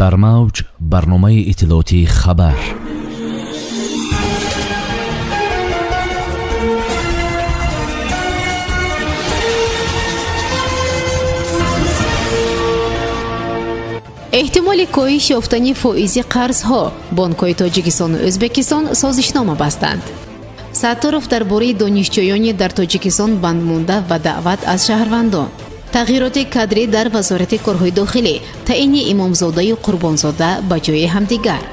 Дар мавҷ барномаи иттилоотии хабар. Эҳтимоли коҳиш ёфтани фоизи қарзҳо. Бонкҳои Тоҷикистону Ӯзбекистон созишнома бастанд. Сатторов дар бораи донишҷӯёни дар Тоҷикистон бандмонда ва даъват аз шаҳрвандон. Тағйироти кадрӣ дар Вазорати корҳои дохилӣ, таъини Имомзодаю Қурбонзода ба ҷои ҳамдигар.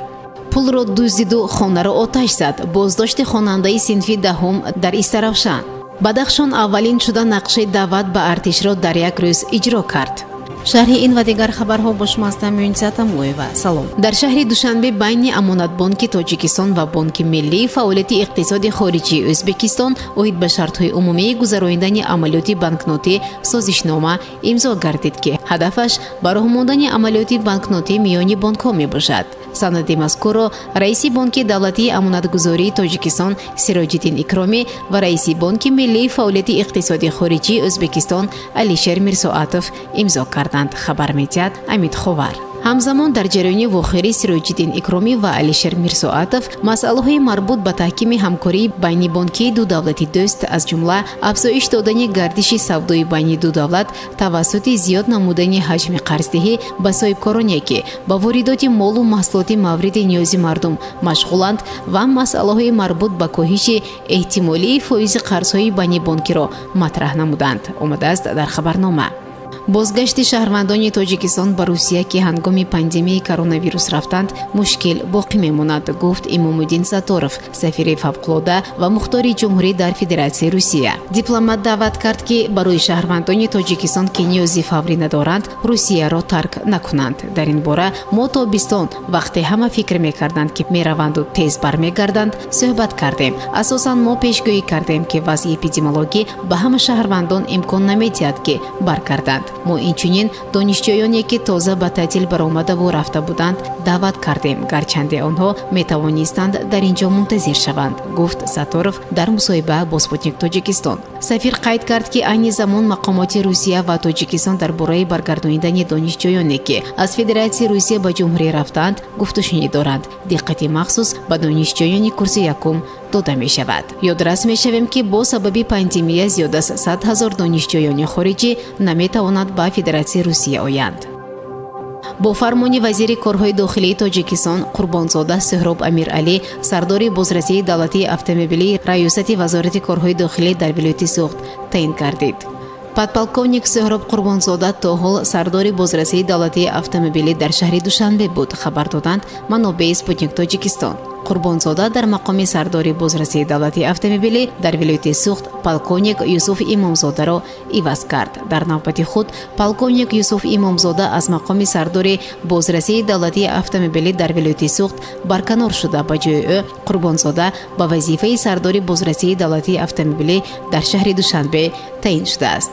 Пулро дуздиду хонаро оташ зад. Боздошти хонандаи синфи 10 дар Истаравшан. Бадахшон аввалин шуда нақшаи даъват ба артишро дар як рӯз иҷро кард. Шарҳи ин ва дигар хабарҳо бо шумо ҳастам Мюнса Тамлоева. Салом. Дар шаҳри Душанбе байни Амонатбонки Тоҷикистон ва Бонки Миллӣ фаъолияти иқтисоди хориҷии Ӯзбекистон оид ба шартҳои умумии гузаронидани амалиёти банкнотӣ созишнома имзо гардид, ки ҳадафаш ба роҳ мондани амалиёти банкнотӣ миёни бонкҳо мебошад. Санади мазкурро раиси Бонки давлатии амонатгузории Тоҷикистон Сироҷиддин Икромӣ ва раиси Бонки Миллии фаъолияти иқтисоди хориҷии Ӯзбекистон Алишер Мирсоатов имзо карданд, хабар медиҳад Амид Ховар. Ҳамзамон дар ҷараёни вохӯрӣ Сироҷиддин Икромӣ ва Алишер Мирсоатов масъалаҳои марбут ба таҳкими ҳамкории байнибонкии ду давлати дӯст, аз ҷумла афзоиш додани гардиши савдои байни ду давлат тавассути зиёд намудани ҳаҷми қарздиҳӣ ба соҳибкороне, ки ба воридоти молу маҳсулоти мавриди ниёзи мардум машғуланд, ва масъалаҳои марбут ба коҳиши эҳтимолии фоизи қарзҳои байнибонкиро матраҳ намуданд, омадааст дар хабарнома. Бозгашти шаҳрвандони Тоҷикистон ба Русия, ки ҳангоми пандемияи коронавирус рафтанд, мушкил боқӣ мемонад, гуфт Имомуддин Сатторов, сафири фавқулода ва мухтори ҷумҳурӣ дар Федератсияи Русия. Дипломат даъват кард, ки барои шаҳрвандони Тоҷикистон, ки ниёзи фаврӣ надоранд, Русияро тарк накунанд. Дар ин бора мо тобистон, вақте ҳама фикр мекарданд, ки мераванду тез бармегарданд, суҳбат кардем. Асосан мо пешгӯӣ кардем, ки вазъи эпидемиологӣ ба ҳама шаҳрвандон имкон намедиҳад, ки баргарданд. Мо инчунин донишҷӯёне, ки тоза ба таътил баромадаву рафта буданд, даъват кардем, гарчанде онҳо метавонистанд дар ин ҷо мунтазир шаванд, гуфт Сатторов дар мусоҳиба бо Спутник Тоҷикистон. Сафир қайд кард, ки айни замон мақомоти Русия ва Тоҷикистон дар бораи баргардонидани донишҷӯёне, ки аз Федератсияи Русия ба ҷумҳурӣ рафтаанд, гуфтушунӣ доранд. Диққати махсус ба донишҷӯёни курси якум дода мешавад. Ёдрас мешавем, ки бо сабаби пандемия зиёд аз 100 000 донишҷӯёни хориҷӣ наметавонанд ба Федератсияи Русия оянд. Бо фармони вазири корҳои дохилии Тоҷикистон Қурбонзода Суҳроб Амиралӣ, сардори бозрасии давлатии автомобилии Раёсати Вазорати корҳои дохилӣ дар вилояти Суғд таъин гардид. Подполковник Суҳроб Қурбонзода то ҳол сардори бозрасии давлатии автомобилӣ дар шаҳри Душанбе буд, хабар доданд манобеи Спутник Тоҷикистон. Қурбонзода дар мақоми сардори бозрасии давлатии автомобилӣ дар вилояти Суғд полковник Юсуф Имомзодаро иваз кард. Дар навбати худ полковник Юсуф Имомзода аз мақоми сардори бозрасии давлатии автомобилӣ дар вилояти Суғд барканор шуда, ба ҷои ӯ Қурбонзода ба вазифаи сардори бозрасии давлатии автомобилӣ дар шаҳри Душанбе таъин шудааст.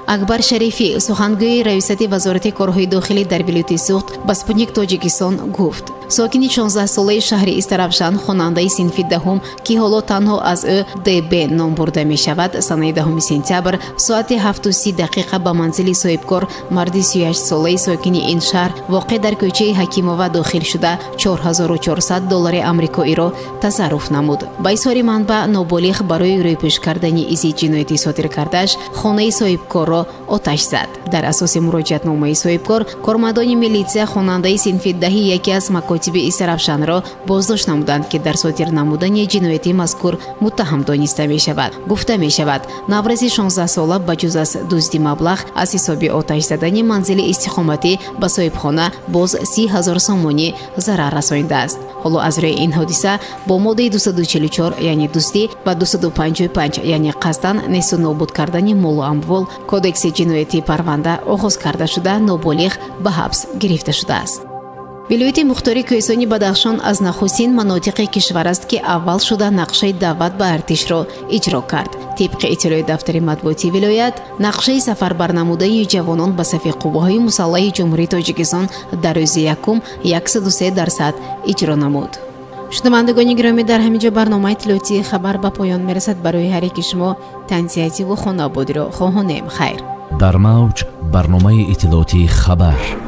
Акбар Шарифӣ, сухангӯи Раёсати Вазорати корҳои дохилӣ дар вилояти Суғд, ба Спутник Тоҷикистон гуфт: сокини 16-солаи шаҳри Истаравшан, хонандаи синфи 10, ки ҳоло танҳо аз ӯ ДБ ном бурда мешавад, санаи 10 сентябр соати 7:30 ба манзили соҳибкор, марди 38-солаи сокини ин шаҳр, воқеъ дар кӯчаи Ҳакимова дохил шуда, 4400 доллари амрикоиро тасарруф намуд. Ба изҳори манбаъ, ноболиғ барои рӯйпӯш кардани изи ҷиноятӣ содир кардааш хонаи соҳибкорро оташ зад. Дар асоси муроҷиатномаи соҳибкор, кормандони милитсия хонандаи синфи 10 яке аз макотиби Истаравшанро боздошт намуданд, ки дар содир намудани ҷинояти мазкур муттаҳам дониста мешавад. Гуфта мешавад, навраси 16-сола ба ҷуз аз дузди маблағ аз ҳисоби оташ задани манзили истиқоматӣ ба соҳибхона боз 30 000 сомонӣ зарар расонидааст. Ҳоло аз рӯи ин ҳодиса бо моддаи 244, яъне дуздӣ, ва 255, яъне қасдан несту нобуд кардани молу амвол Кодекси ҷиноятии парванда оғоз карда шуда, ноболиғ ба ҳабс гирифта шудааст. Вилояти мухтори Кӯҳистони Бадахшон аз нахустин манотиқи кишвар аст, ки аввал шуда нақшаи даъват ба артишро иҷро кард. Тибқи иттилои дафтари матбуоти вилоят, нақшаи сафарбарнамудаи ҷавонон ба сафи қувваҳои мусаллаҳи Ҷумҳурии Тоҷикистон дар рӯзи якум 103% иҷро намуд. Шунавандагони гиромӣ, дар ҳамин ҷо барномаи иттилоотии хабар ба поён мерасад. Барои ҳар яки шумо тансиҳативу хонаободиро хоҳонем. Хайр. Дар мавҷ барномаи иттилоотии хабар.